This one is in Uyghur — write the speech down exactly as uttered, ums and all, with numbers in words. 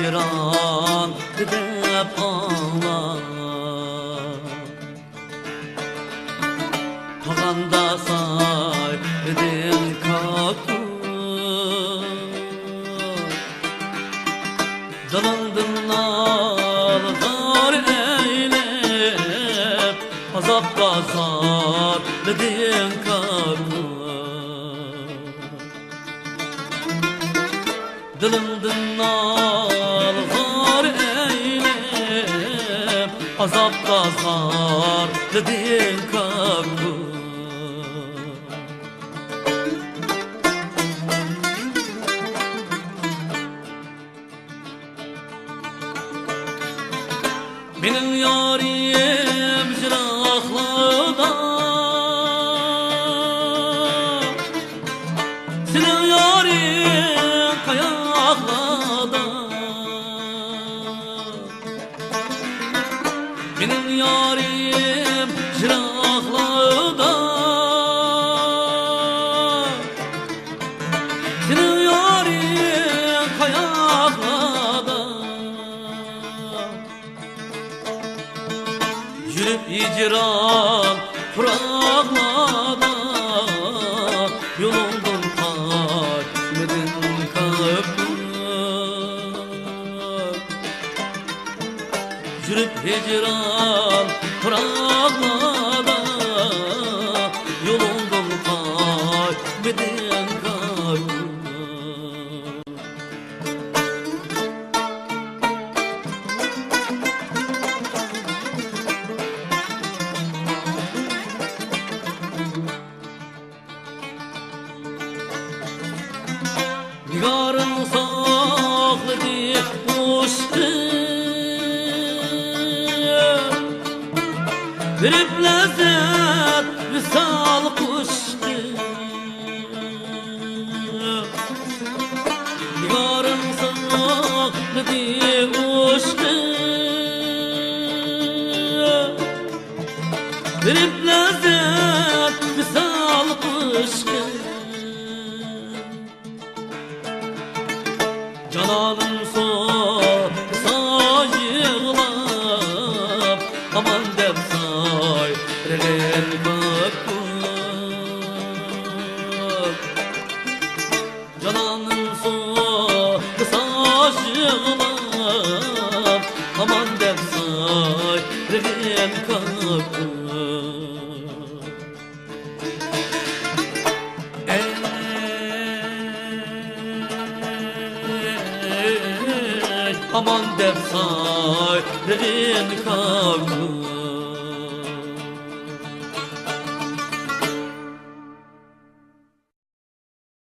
ھىجران دەپ ئاڭلا. قالغاندا سايدىن كاككۇك، دىلىڭدىن نالغار ئەيلەپ، ئازابقا سالدىڭ كاككۇك. دىلىڭدىن نالغار ئەيلەپ، ئازابقا سالدىڭ كاككۇك. مېنىڭ يارىم يىراقلاردا، سېنىڭ يارىڭ قاياقلاردا. مېنىڭ يارىم يىراقلاردا، سېنىڭ يارىڭ قاياقلاردا. يۈرۈپ ھىجران پۇراقلاردا، يولۇڭدىن قايتمىدىڭ كاككۇك. يۈرۈپ ھىجران پۇراقلاردا، يولۇڭدىن قايتمىدىڭ كاككۇك. نىگارىڭ ساقلىدى ئۇشقۇن، بېرىپ لەززەت ۋىسال قوشتى. نىگارىڭ ساقلىدى ئۇشقۇن، بېرىپ لەززەت ۋىسال قوشقۇن. جانانىم سوسا يىغلاپ، ئامان دەپ سايرىغىن كاككۇك. جانانىم سوسا يىغلاپ، ئامان دەپ سايرىغىن كاككۇك. ئەي، ئامان دەپ سايرىغىن كاككۇك.